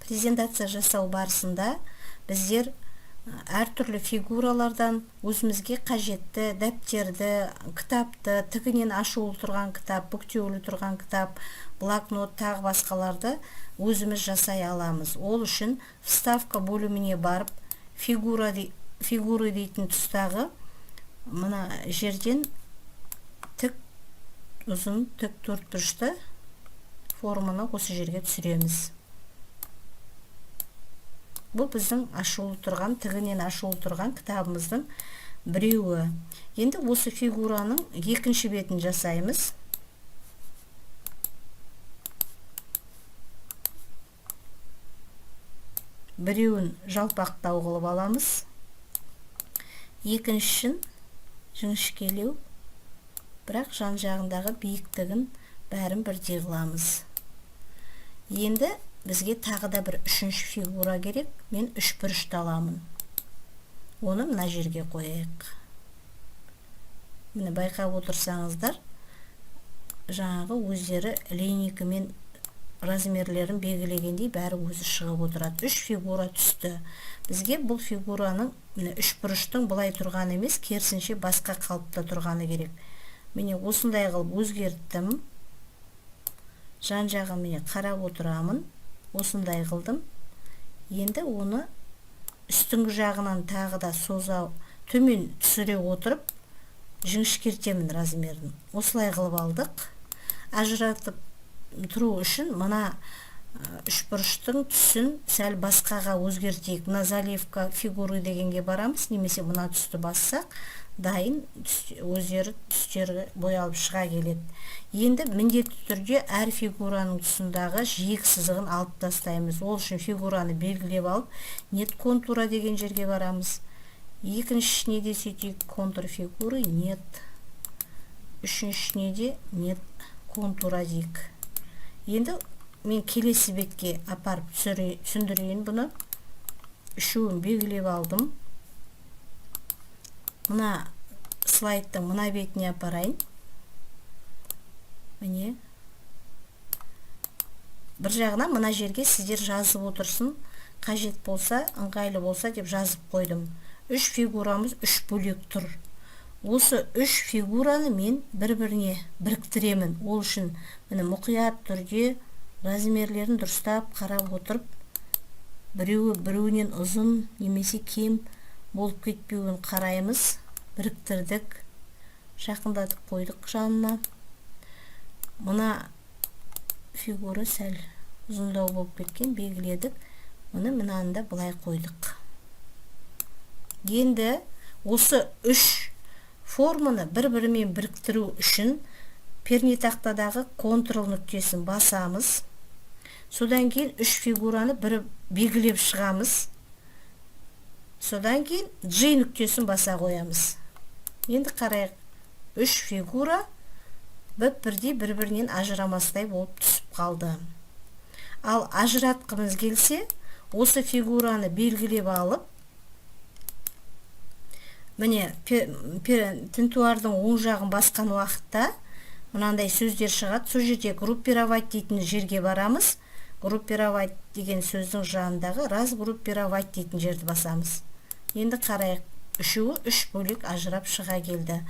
Презентация жасау барысында біздер әртүрлі фигуралардан өзімізге қажетті дәптерді, кітапты, тігінен ашулы тұрған кітап, бүктеулі тұрған кітап, блокнот, тағы басқаларды өзіміз жасай аламыз. Ол үшін вставка бөліміне барып, фигура, фигуры дейтін тұстағы мына жерден тік, ұзын тік төртбұрышты форманы осы жерге түсіреміз. Бұл біздің ашулы тұрған, тігінен ашулы тұрған кітабымыздың біреуі. Енді осы фигураның екінші бетін жасаймыз. Біреуін жалпақтау қылып аламыз, екіншісін жіңішкелеу, бірақ жан жағындағы биіктігін бәрін бірдей қыламыз. Енді бізге тағы да бір үшінші фигура керек. Мен үш бұрышты аламын. Оны мына жерге қояйық. Міне, байқап отырсаңыздар, жаңағы өздері линейкамен размерлерін белгілегендей бәрі өзі шығып отырады. Үш фигура түсті. Бізге бұл фигураның, міне, үш бұрыштың былай тұрғаны емес, керісінше басқа қалыпта тұрғаны керек. Міне, осындай қылып өзгерттім. Жан жағын, міне, қарап отырамын. Осындай қылдым. Енді оны үстіңгі жағынан тағы да соза төмен түсіре отырып жіңішкертемін размерін. Осылай қылып алдық. Ажыратып тұру үшін мына үшбұрыштың түсін сәл басқаға өзгертейік. Мына заливка фигуры дегенге барамыз, немесе мына түсті бассақ, дайын өздері түстері боялып шыға келеді. Енді міндетті түрде әр фигураның тұсындағы жиек сызығын алып тастаймыз. Ол үшін фигураны белгілеп алып, нет контура деген жерге барамыз. Екіншісіне де сөйтейік, контур фигуры нет. Үшіншісіне де нет контура дейік. Енді мен келесі бетке апарып түсіндірейін бұны. Үшеуін белгілеп алдым. Мына слайдтың мына бетіне апарайын. Міне, бір жағынан мына жерге сіздер жазып отырсын, қажет болса, ыңғайлы болса деп жазып қойдым. Үш фигурамыз үш бөлек тұр. Осы үш фигураны мен бір-біріне біріктіремін. Ол үшін, міне, мұқият түрде размерлерін дұрыстап қарап отырып, біреуі біреуінен ұзын немесе кем болып кетпеуін қараймыз. Біріктірдік, жақындатып қойдық жанына. Мына фигура сәл ұзындау болып кеткен, белгіледік. Мұны, мынаны да былай қойдық. Енді осы үш форманы бір-бірімен біріктіру үшін пернетақтадағы Ctrl нүктесін басамыз. Содан кейін үш фигураны бір белгілеп шығамыз. Содан кейін G нүктесін баса қоямыз. Енді қарайық, үш фигура бір-бірдей, бір-бірінен ажырамастай болып түсіп қалды. Ал ажыратқымыз келсе, осы фигураны белгілеп алып, міне, тінтуардың оң жағын басқан уақытта мынандай сөздер шығады. Сол жерде группировать дейтін жерге барамыз. Группировать деген сөздің жанындағы разгруппировать дейтін жерді басамыз. Енді қарайық, үшеуі үш бөлек ажырап шыға келді.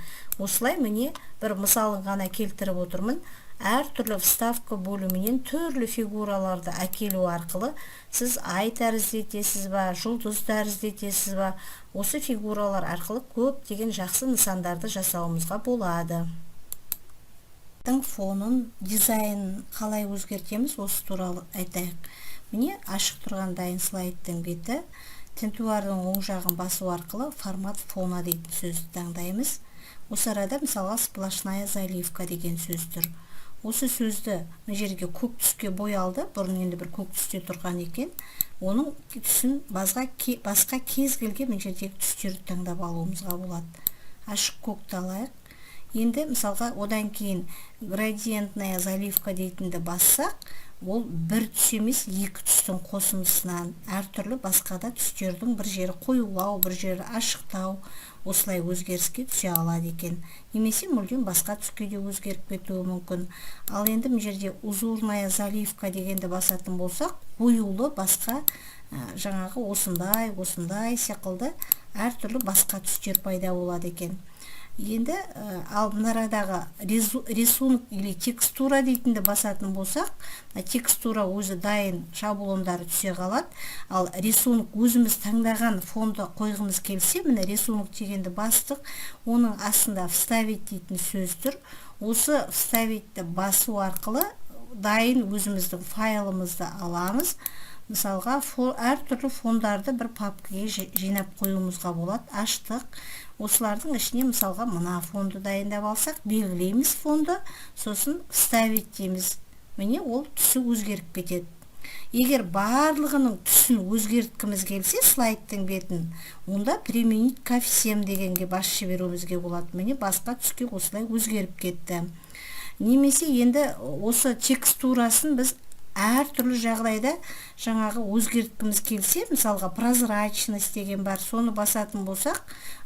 Осылай, міне, бір мысалын ғана келтіріп отырмын. Әртүрлі вставка бөлімінен түрлі фигураларды әкелу арқылы сіз ай тәрізді етесіз ба, жұлдыз тәрізді етесіз ба, осы фигуралар арқылы көптеген жақсы нысандарды жасауымызға болады. Фонын, дизайнын қалай өзгертеміз, осы туралы айтайық. Міне, ашық тұрған дайын слайдтың беті. Тінтуардың оң жағын басу арқылы формат фона дейтін сөзді таңдаймыз. Осы арада, мысалға, сплошная заливка деген сөз тұр. Осы сөзді мына жерге көк түске боялды, бұрын енді бір көк түсте тұрған екен. Оның түсін басқа кез келген мына жердегі түстерді таңдап алуымызға болады. Ашық көкті алайық. Енді, мысалға, одан кейін градиентная заливка дейтінді бассақ, Ол бір түс емес, екі түстің қосындысынан, әртүрлі басқа да түстердің бір жері қоюлау, бір жері ашықтау, осылай өзгеріске түсе алады екен немесе мүлдем басқа түске де өзгеріп кетуі мүмкін. Ал енді мына жерде «Узорная заливка» дегенді басатын болсақ, қоюлы басқа, жаңағы осындай, осындай секілді әртүрлі басқа түстер пайда болады екен. Енді ал мына арадағы «Рисунок или текстура» дейтінді басатын болсақ, текстура өзі дайын шаблондары түсе қалады. Ал рисунок, өзіміз таңдаған фонды қойғымыз келсе, міне, «Рисунок» дегенді бастық, оның астында «Вставить» дейтін сөз тұр. Осы «Вставить» ті басу арқылы дайын өзіміздің файлымызды аламыз. Мысалға, әртүрлі фондарды бір папкаге жинап қоюымызға болады. Аштық, осылардың ішіне, мысалға, мына фонды дайындап алсақ, белгілейміз фонды, сосын «Вставить» дейміз. Міне, ол түсі өзгеріп кетеді. Егер барлығының түсін өзгерткіміз келсе, слайдтың бетін, онда «Применить ко всем» дегенге басып жіберуімізге болады. Міне, басқа түске осылай өзгеріп кетті. Немесе енді осы текстурасын біз әртүрлі жағдайда жаңағы өзгерткіміз келсе, мысалға, «Прозрачность» деген бар, соны басатын болсақ,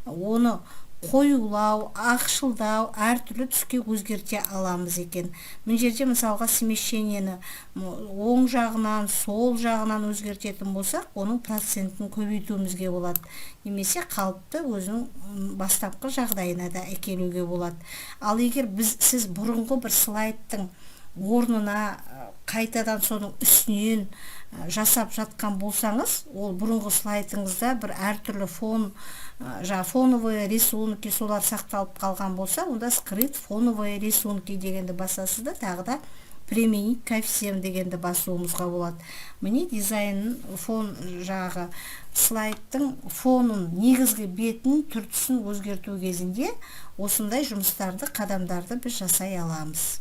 оны қоюлау, ақшылдау, әртүрлі түске өзгерте аламыз екен. Мына жерде, мысалға, смещение ні оң жағынан, сол жағынан өзгертетін болсақ, оның процентін көбейтуімізге болады немесе қалыпты өзінің бастапқы жағдайына да әкелуге болады. Ал егер сіз бұрынғы бір слайдтың орнына қайтадан соның үстінен жасап жатқан болсаңыз, ол бұрынғы слайдыңызда бір әртүрлі фон, жаңағы фоновые рисунки, солар сақталып қалған болса, онда «Скрыть фоновые рисунки» дегенді басасыз да, тағы да «Применить ко всем» дегенді басуымызға болады. Міне, дизайн фон, жаңағы слайдтың фонын, негізгі бетін, түр түсін өзгерту кезінде осындай жұмыстарды, қадамдарды біз жасай аламыз.